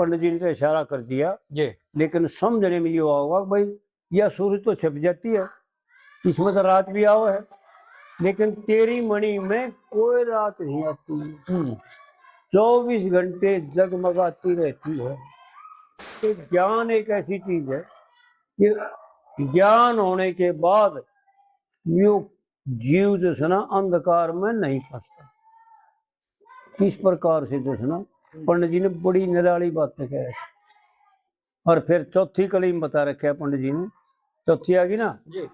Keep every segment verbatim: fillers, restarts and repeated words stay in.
पंडित जी ने तो इशारा कर दिया, जी। लेकिन समझने में ये होगा कि भाई, यह सूरज तो छिप जाती है, इसमें तो रात भी आओ है, लेकिन तेरी मणि में कोई रात नहीं आती। हम्म। चौबीस घंटे जगमगाती रहती है। तो ज्ञान एक ऐसी चीज है कि ज्ञान होने के बाद यो जीव जो है ना, अंधकार में नहीं फंसता। इस प्रकार से जो है ना, पंडित जी ने बड़ी निराली बातें कह रखी। और फिर चौथी कली में बता रखे है पंडित जी ने, चौथी आ गई ना जी।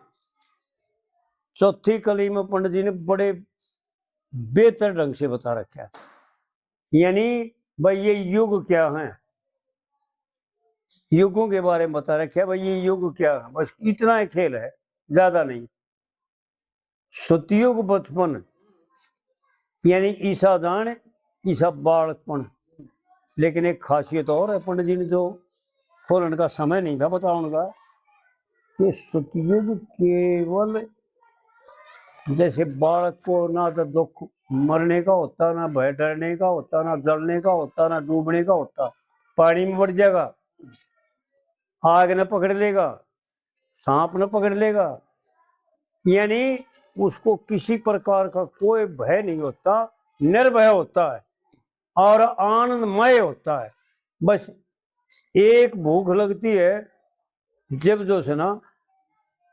चौथी कली में पंडित जी ने बड़े बेहतर ढंग से बता रखे है, यानी भाई, ये युग क्या है, युगों के बारे में बता रखे है भाई, ये युग क्या है। बस इतना ही खेल है, ज्यादा नहीं। सतयुग बचपन, यानी ईसा जान, ईसा बालकपन। लेकिन एक खासियत और है, पंडित जी ने जो खोलन का समय नहीं था बताने का, कि सतयुग केवल जैसे बालक को ना तो दुख मरने का होता, ना भय डरने का होता, ना जलने का होता, ना डूबने का होता, पानी में बढ़ जाएगा, आग ने पकड़ लेगा, सांप ने पकड़ लेगा, यानी उसको किसी प्रकार का कोई भय नहीं होता, निर्भय होता है और आनंदमय होता है। बस एक भूख लगती है, जब जो है ना,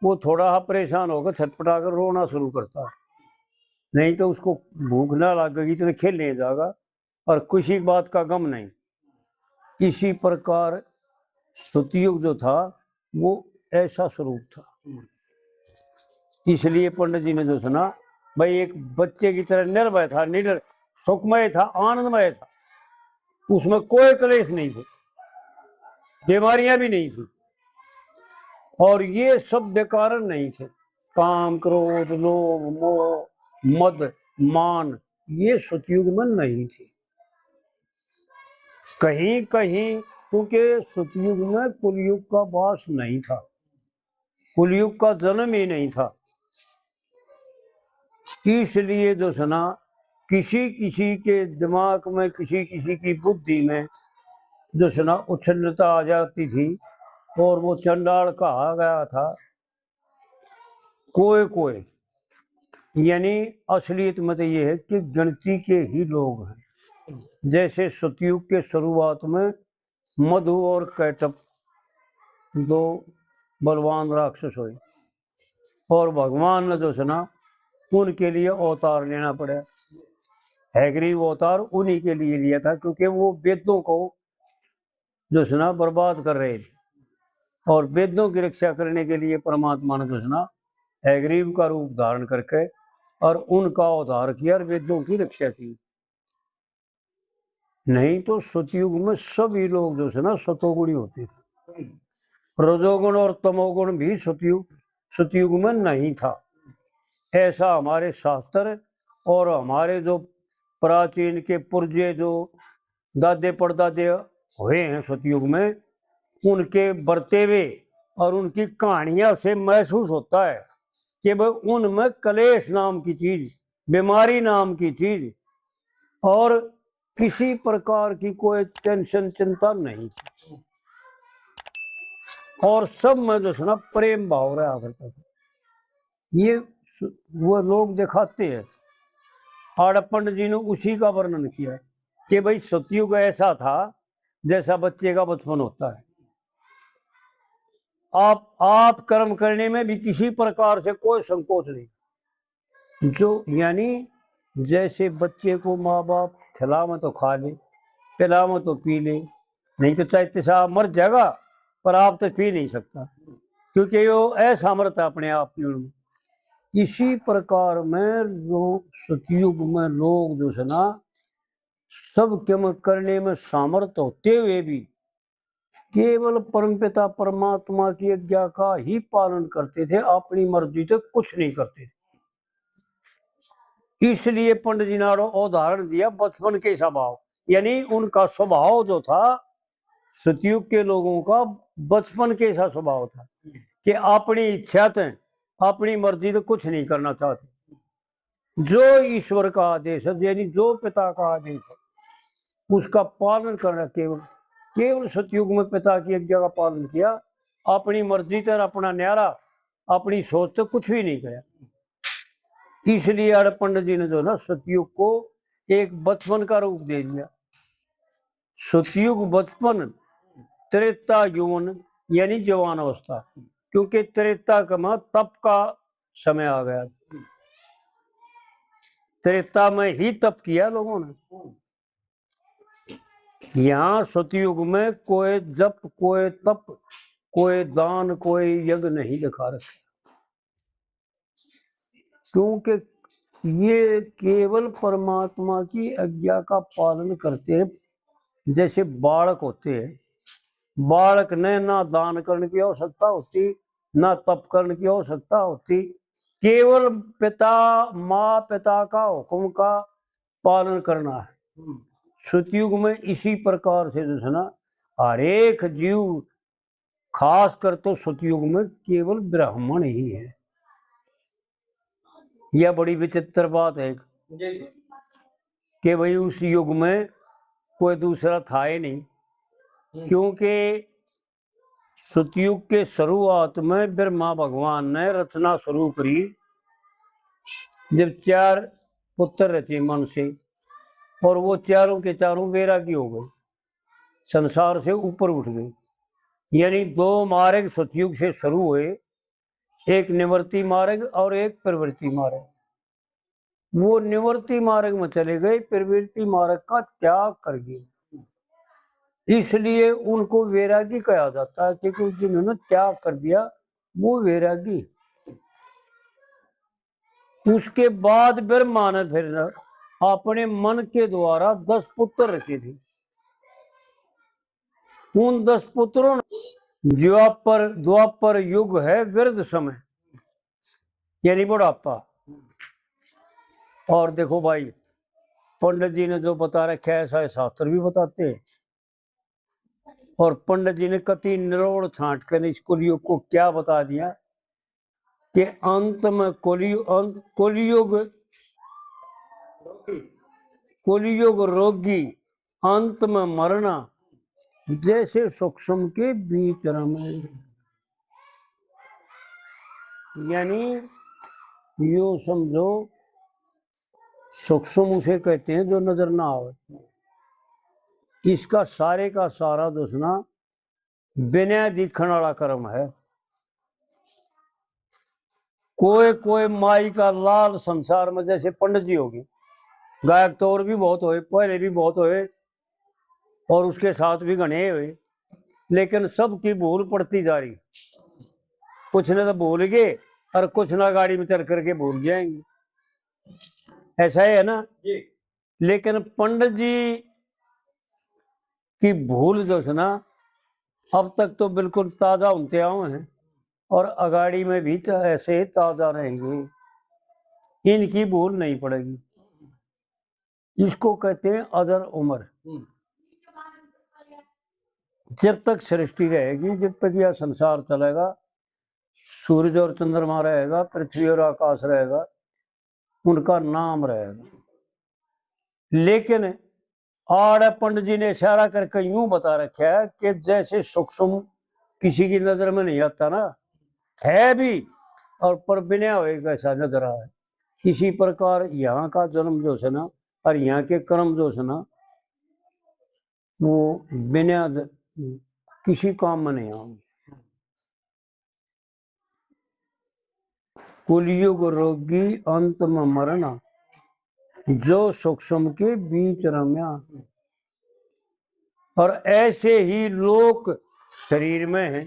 वो थोड़ा सा परेशान होकर छटपटा कर रोना शुरू करता है, नहीं तो उसको भूख ना लगेगी तो खेलने जाएगा और किसी बात का गम नहीं। इसी प्रकार सतयुग जो था, वो ऐसा स्वरूप था। इसलिए पंडित जी ने जो सुना, भाई, एक बच्चे की तरह निर्भय था, निडर, सुखमय था, आनंदमय था, उसमें कोई कलेश नहीं थे, बीमारियां भी नहीं थी, और ये सब बेकार नहीं थे। काम, क्रोध, लोभ, मोह, मद, मान, ये सतयुग में नहीं थे। कहीं कहीं, क्योंकि सतयुग में कुलयुग का वास नहीं था, कुलयुग का जन्म ही नहीं था। इसलिए जो है ना, किसी किसी के दिमाग में, किसी किसी की बुद्धि में जो है ना, उच्छृंखलता आ जाती थी और वो चंडाल कहा गया था। कोई कोई, यानी असलियत में तो ये है कि गिनती के ही लोग हैं। जैसे सतयुग के शुरुआत में मधु और कैटभ दो बलवान राक्षस हुए, और भगवान ने जो है ना, उनके लिए अवतार लेना पड़ा। हयग्रीव अवतार उन्हीं के लिए लिया था, क्योंकि वो वेदों को जो है ना, बर्बाद कर रहे थे, और वेदों की रक्षा करने के लिए परमात्मा ने जो है ना, हयग्रीव का रूप धारण करके और उनका उद्धार किया और वेदों की रक्षा की। नहीं तो सतयुग में सभी लोग जो है ना, सतोगुणी होते थे। रजोगुण और तमोगुण भी सतयुग, सतयुग में नहीं था। ऐसा हमारे शास्त्र और हमारे जो प्राचीन के पुरजे, जो दादे परदादे हुए हैं सतयुग में, उनके बरतेवे और उनकी कहानियां से महसूस होता है कि वह, उनमें कलेश नाम की चीज, बीमारी नाम की चीज और किसी प्रकार की कोई टेंशन, चिंता नहीं थी। और सब में जो है ना, प्रेम भाव रहा करता था। ये स-, वो लोग दिखाते हैं। आड़े पंडित जी ने उसी का वर्णन किया कि भाई, सतयुग ऐसा था जैसा बच्चे का बचपन होता है। आप, आप कर्म करने में भी किसी प्रकार से कोई संकोच नहीं। जो, यानी जैसे बच्चे को माँ बाप खिलावे तो खा ले, पिलावे तो पी ले, नहीं तो चाहे तिसा मर जाएगा, पर आप तो पी नहीं सकता, क्योंकि वो असामर्थ है अपने आप पीने में। इसी प्रकार में जो सतयुग में लोग जो है ना, सब कर्म करने में सामर्थ होते हुए भी केवल परमपिता परमात्मा की आज्ञा का ही पालन करते थे, अपनी मर्जी से कुछ नहीं करते थे। इसलिए पंडित जी ने आड़ो उदाहरण दिया बचपन के स्वभाव, यानी उनका स्वभाव जो था, सतयुग के लोगों का बचपन के सा स्वभाव था कि अपनी इच्छा से, अपनी मर्जी से कुछ नहीं करना चाहते। जो ईश्वर का आदेश है, यानी जो पिता का आदेश है, उसका पालन करना केवल केवल सतयुग में पिता की आज्ञा का पालन किया, अपनी मर्जी तै, अपना न्यारा, अपनी सोच तै कुछ भी नहीं करया। इसलिए आड़े पंडित जी ने जो ना सतयुग को एक बचपन का रूप दे दिया। सतयुग बचपन, त्रेता यौवन यानी जवान अवस्था, क्योंकि त्रेता का में तप का समय आ गया। त्रेता में ही तप किया लोगों ने। यहाँ सतयुग में कोई जप, कोई तप, कोई दान, कोई यज्ञ नहीं दिखा रखे, क्योंकि ये केवल परमात्मा की आज्ञा का पालन करते हैं। जैसे बालक होते हैं, बालक ने ना दान करने की आवश्यकता होती, ना तप करने की आवश्यकता होती, केवल पिता, माँ पिता का हुक्म का पालन करना है। सतयुग में इसी प्रकार से जो है ना, हर एक जीव, खास कर तो सतयुग में केवल ब्राह्मण ही है। यह बड़ी विचित्र बात है कि भाई उस युग में कोई दूसरा था ही नहीं, क्योंकि सतयुग के शुरुआत में ब्रह्मा भगवान ने रचना शुरू करी, जब चार पुत्र रचे मन से, और वो चारों के चारों वैरागी हो गए, संसार से ऊपर उठ गए। यानी दो मार्ग सतयुग से शुरू हुए, एक निवृत्ति मार्ग और एक प्रवृत्ति मार्ग। वो निवृत्ति मार्ग में चले गए, प्रवृत्ति मार्ग का त्याग कर दिया, इसलिए उनको वैरागी कहा जाता है, क्योंकि जिन्होंने त्याग कर दिया वो वैरागी। उसके बाद ब्रह्मा ने फिर अपने मन के द्वारा दस पुत्र रचे थे। उन दस पुत्रों ने, द्वापर, द्वापर युग है वृद्ध समय, यानी बुढ़ापा। और देखो भाई, पंडित जी ने जो बता रखा है, ऐसा शास्त्र भी बताते हैं। और पंडित जी ने कति निरोड़ छांट कर इस कलयुग को क्या बता दिया कि अंत में कलयु-, अंत, कलयुग, कलयुग रोगी, अंत में मरना, जैसे सूक्ष्म के बीच रमे। यानी यो समझो, सूक्ष्म उसे कहते हैं जो नजर ना आवे। इसका सारे का सारा दोष ना बिना दिखण वाला कर्म है। कोई कोई माई का लाल संसार में, जैसे पंडित जी होगी, गायक तो और भी बहुत होए, पहले भी बहुत होए, और उसके साथ भी घणे हुए, लेकिन सबकी भूल पड़ती जा रही। कुछ ने तो भूल गए और कुछ ना गाड़ी में चढ़ करके भूल जाएंगे, ऐसा ही है ना। लेकिन पंडित जी की भूल जो है ना, अब तक तो बिल्कुल ताजा होते आए हैं और अगाड़ी में भी तो ऐसे ही ताजा रहेंगे, इनकी भूल नहीं पड़ेगी। इसको कहते हैं अजर उमर। जब तक सृष्टि रहेगी, जब तक यह संसार चलेगा, सूरज और चंद्रमा रहेगा, पृथ्वी और आकाश रहेगा, उनका नाम रहेगा। लेकिन आड़े पंडित जी ने इशारा करके यूं बता रखा है कि जैसे सूक्ष्म किसी की नजर में नहीं आता ना, है भी, और पर बिना हुए कैसा नजर आए, इसी प्रकार यहाँ का जन्म जो है ना, और यहाँ के कर्म जो है ना, वो बिना द-, किसी काम में नहीं आएंगे। कलयुग रोगी अंत में मरना, जो सूक्ष्म के बीच रम्या। और ऐसे ही लोक शरीर में है।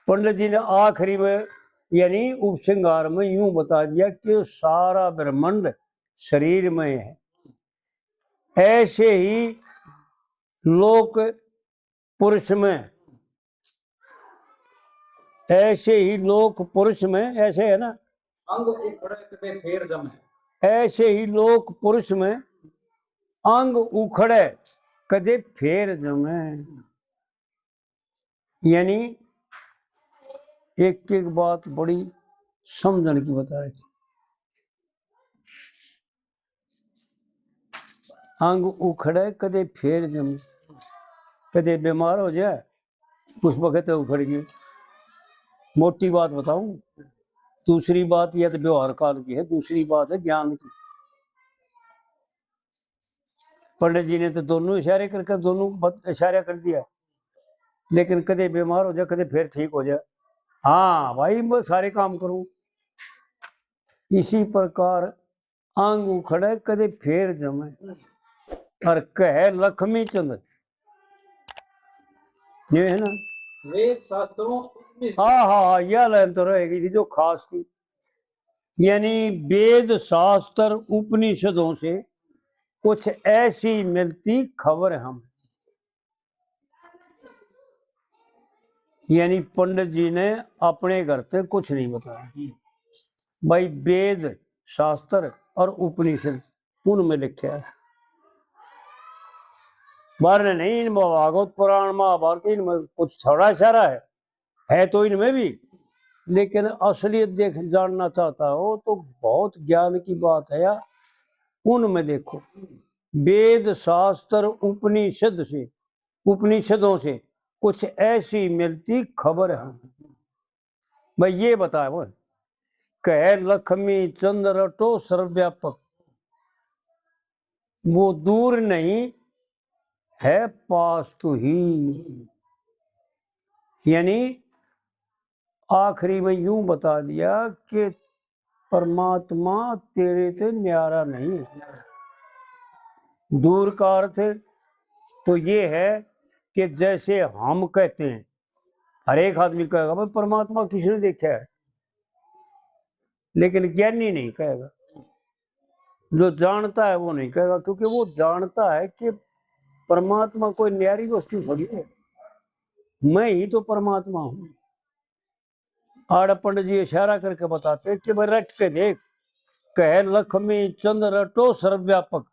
पंडित जी ने आखिरी में यानी उपसंहार में यूं बता दिया कि सारा ब्रह्मांड शरीर में है। ऐसे ही लोक पुरुष में, ऐसे ही लोक पुरुष में, ऐसे है ना, अंग उखड़े कदे फेर जमे। ऐसे ही लोक पुरुष में अंग उखड़े कदे फेर जमे। यानी एक एक बात बड़ी समझण की बता रखी। अंग उखड़े कदे फेर जमे। कदे बीमार हो जाए, उस वक्त उखड़ गई। मोटी बात बताऊं, दूसरी बात यह तो व्यवहार काल की है, दूसरी बात है ज्ञान की। पंडित जी ने तो दोनों इशारे करके दोनों बत- इशारा कर दिया, लेकिन कदे बीमार हो जाए, कदे फिर ठीक हो जाए। हाँ भाई, मैं सारे काम करूं। इसी प्रकार आंग उखड़े कदे फेर जमे, और कहे लक्ष्मी चंद, ये है ना। वेद शास्त्रों, उपनिषद। हाँ हाँ हाँ, यह लाइन तो रह गई थी जो खास थी। यानी वेद शास्त्र उपनिषदों से कुछ ऐसी मिलती खबर हम। यानी पंडित जी ने अपने घर से कुछ नहीं बताया। भाई, वेद शास्त्र और उपनिषद, उनमें लिखा है। बाहर ने नहीं, इनमें भागवत पुराण, महाभारत, इनमें कुछ थोड़ा सारा है, है तो इनमें भी, लेकिन असलियत देख, जानना चाहता हो तो बहुत ज्ञान की बात है यार, उनमें देखो। वेद शास्त्र उपनिषद से, उपनिषदों से कुछ ऐसी मिलती खबर है। मैं ये बताया वो, कह लक्ष्मी चंद्र रटो सर्वव्यापक, वो दूर नहीं है पास तू ही। यानी आखिरी में यूं बता दिया कि परमात्मा तेरे ते न्यारा नहीं है। दूर का अर्थ तो ये है कि जैसे हम कहते हैं, हर एक आदमी कहेगा, "भाई, परमात्मा किसने देखा है?" लेकिन ज्ञानी नहीं कहेगा, जो जानता है वो नहीं कहेगा, क्योंकि वो जानता है कि परमात्मा कोई न्यारी वस्तु थोड़ी है, मैं ही तो परमात्मा हूँ। आड़ पंडित जी इशारा करके बताते कि भाई, रट के देख, कह लक्ष्मी चंद्र रटो सर्वव्यापक,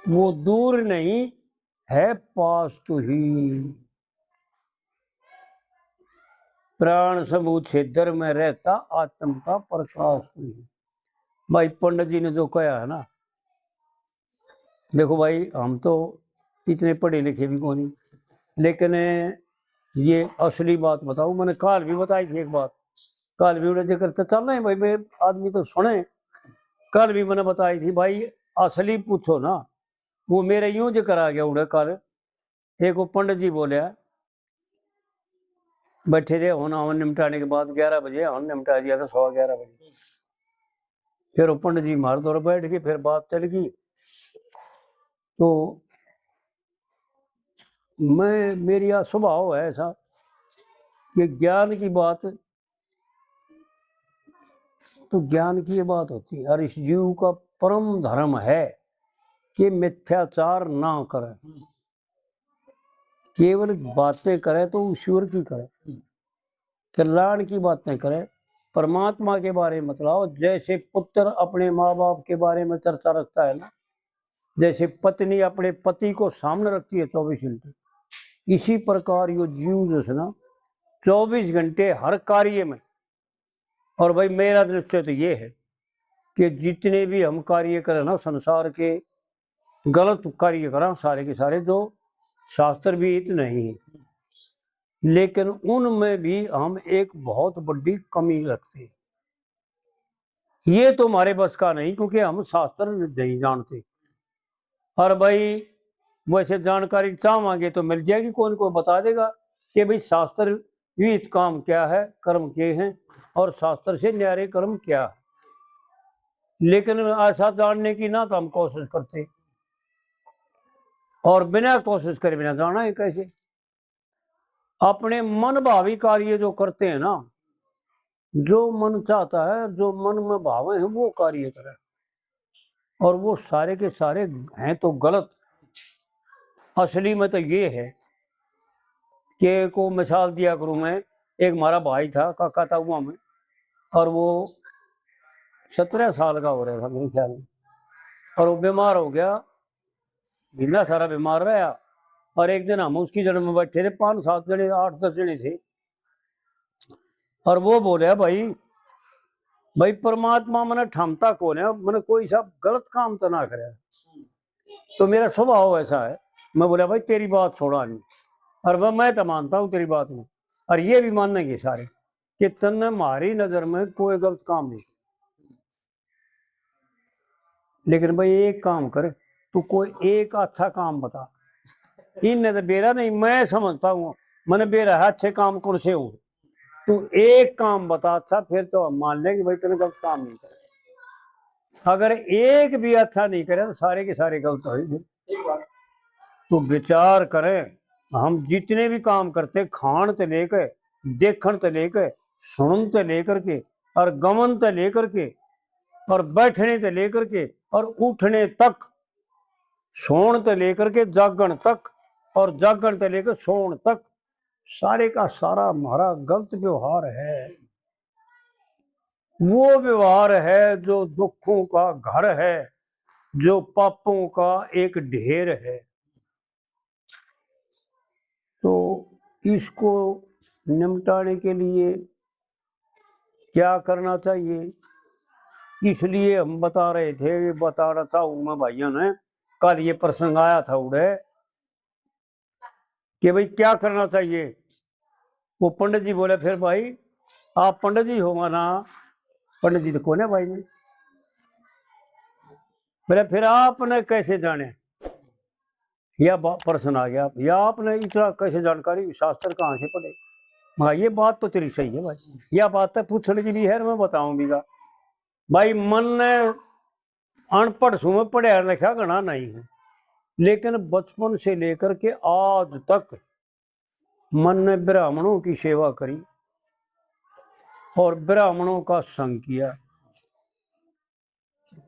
वो दूर नहीं है पास तू ही। प्राण शंभु छेदर में रहता, आत्म का प्रकाश तू ही। भाई, पंडित जी ने जो कहा है ना, देखो भाई, हम तो इतने पढ़े लिखे भी कोनी, लेकिन ये असली बात बताऊं, मैंने काल भी बताई थी एक बात। काल भी उड़े जिक्र तो चल रहे भाई, मेरे आदमी तो सुने। काल भी मैंने बताई थी भाई, असली पूछो ना, वो मेरे यूं जिक्र आ गया उड़े काल। एक वो पंडित जी बोलिया, बैठे थे, होना होन निपटाने के बाद ग्यारह बजे, होन निपटा दिया था सवा ग्यारह बजे। फिर वो पंडित जी मार दौर बैठ गए, फिर बात चल गई। तो मैं, मेरी यह स्वभाव है ऐसा कि ज्ञान की बात, तो ज्ञान की ये बात होती है, और इस जीव का परम धर्म है कि मिथ्याचार ना करे, केवल बातें करे तो ईश्वर की करे, कल्याण की बातें करे, परमात्मा के बारे में बतलाओ। जैसे पुत्र अपने माँ बाप के बारे में चर्चा रखता है ना, जैसे पत्नी अपने पति को सामने रखती है चौबीस घंटे, इसी प्रकार यो जीव जो है ना, चौबीस घंटे हर कार्य में। और भाई, मेरा निश्चय तो ये है कि जितने भी हम कार्य करें ना संसार के, गलत कार्य करा सारे के सारे, जो शास्त्र विहित नहीं है, लेकिन उनमें भी हम एक बहुत बड़ी कमी रखते हैं। ये तो हमारे बस का नहीं, क्योंकि हम शास्त्र नहीं जानते। और भाई, वैसे जानकारी चाहवांगे तो मिल जाएगी, कौन को बता देगा कि भाई, शास्त्र विहित काम क्या है, कर्म के हैं, और शास्त्र से न्यारे कर्म क्या है। लेकिन ऐसा जानने की ना तो हम कोशिश करते, और बिना कोशिश करे बिना जाना है कैसे? अपने मन भावी कार्य जो करते हैं ना, जो मन चाहता है, जो मन में भावे हैं, वो कार्य करें, और वो सारे के सारे हैं तो गलत। असली में तो ये है कि को मिसाल दिया करूँ मैं, एक हमारा भाई था काका ताऊआ में, और वो सत्रह साल का हो रहा था मेरे ख्याल में, और वो बीमार हो गया, महीना सारा बीमार रहा। और एक दिन हम उसकी जड़ में बैठे थे, पाँच सात जने, आठ दस जने थे, और वो बोले, भाई, भाई, परमात्मा मने ठामता कौन है, मने कोई सा गलत काम तो ना करे। तो मेरा स्वभाव ऐसा है, मैं बोला, भाई, तेरी बात छोड़ा नहीं। और वह, मैं तो मानता हूँ तेरी बात में, और ये भी मानेंगे सारे कि तन्ने म्हारी नजर में कोई गलत काम नहीं। लेकिन भाई, एक काम कर, तू कोई एक अच्छा काम बता। इनने तो बेरा नहीं, मैं समझता हूँ, मैंने बेरा है अच्छे काम कौन से हो। तू एक काम बता अच्छा, फिर तो हम मान लें कि भाई, तूने गलत काम नहीं करा। अगर एक भी अच्छा नहीं करे तो सारे के सारे गलत हो। तो विचार करें, हम जितने भी काम करते, खान ते लेकर, देखण ते लेकर, सुनन ते लेकर के, और गमन ते लेकर के, और बैठने ते लेकर के, और उठने तक, सोण ते लेकर के जागण तक, और जागण ते लेकर सोण तक, सारे का सारा हमारा गलत व्यवहार है। वो व्यवहार है जो दुखों का घर है, जो पापों का एक ढेर है। तो इसको निपटाने के लिए क्या करना चाहिए, इसलिए हम बता रहे थे, ये बताना चाहूँ मैं भाइयों ने। कल ये प्रसंग आया था उड़े कि भाई, क्या करना चाहिए। वो पंडित जी बोले, फिर भाई, आप पंडित जी होगा ना? पंडित जी तो कौन है भाई में? बोले, फिर आपने कैसे जाने या बा-, प्रश्न आ गया, या आपने इतना कैसे जानकारी, शास्त्र कहाँ से पढ़े? मैं, ये बात तो तेरी सही है भाई, यह बात तो पूछने की भी है, मैं बताऊं भी का। भाई, मन ने अनपढ़ सूं, मैं पढ़या लिखा घना नहीं हूँ, लेकिन बचपन से लेकर के आज तक मन ने ब्राह्मणों की सेवा करी और ब्राह्मणों का संग किया,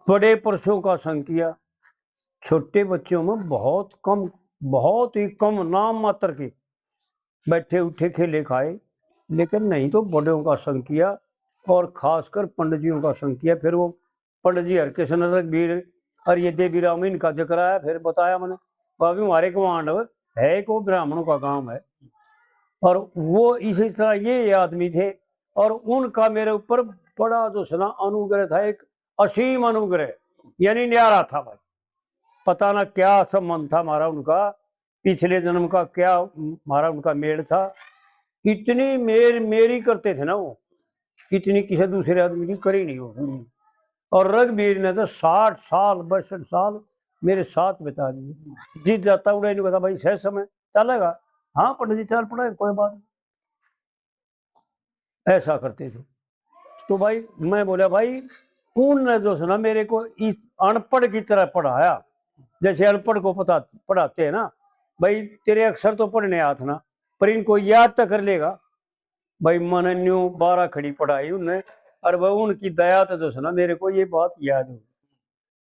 बड़े पुरुषों का संग किया। छोटे बच्चों में बहुत कम, बहुत ही कम, नाम मात्र के बैठे उठे खेले खाए, लेकिन नहीं तो बड़ों का संग किया और खासकर पंडित जियों का संग किया। फिर वो पंडित जी हरकिशन, रघबीर और ये देवी राम, इनका जिक्र आया, फिर बताया मैंने, भाभी, हमारे गवांड है, एक वो ब्राह्मणों का काम है। और वो इसी तरह ये, ये आदमी थे और उनका मेरे ऊपर बड़ा जो है ना अनुग्रह था, एक असीम अनुग्रह, यानी न्यारा था भाई। पता ना क्या संबंध था हमारा उनका, पिछले जन्म का क्या हमारा उनका मेल था। इतनी मेर मेरी करते थे ना वो, इतनी किसी दूसरे आदमी की करी नहीं होगी। और रघबीर ने तो साठ साल, बासठ साल मेरे साथ बिता दिए। जित जाता उड़े, नहीं कहता, भाई, सही समय चलेगा। हाँ पंडित जी, चल पड़े, कोई बात नहीं। ऐसा करते थे। तो भाई, मैं बोला, भाई, उनने जो है ना मेरे को इस अनपढ़ की तरह पढ़ाया, जैसे अनपढ़ को पता पढ़ाते हैं ना, भाई, तेरे अक्षर तो पढ़ने हाथ ना, पर इनको याद तो कर लेगा। भाई, मैंने न्यू बारह खड़ी पढ़ाई उनने, और वह उनकी दया तो जो है ना मेरे को ये बात याद हो।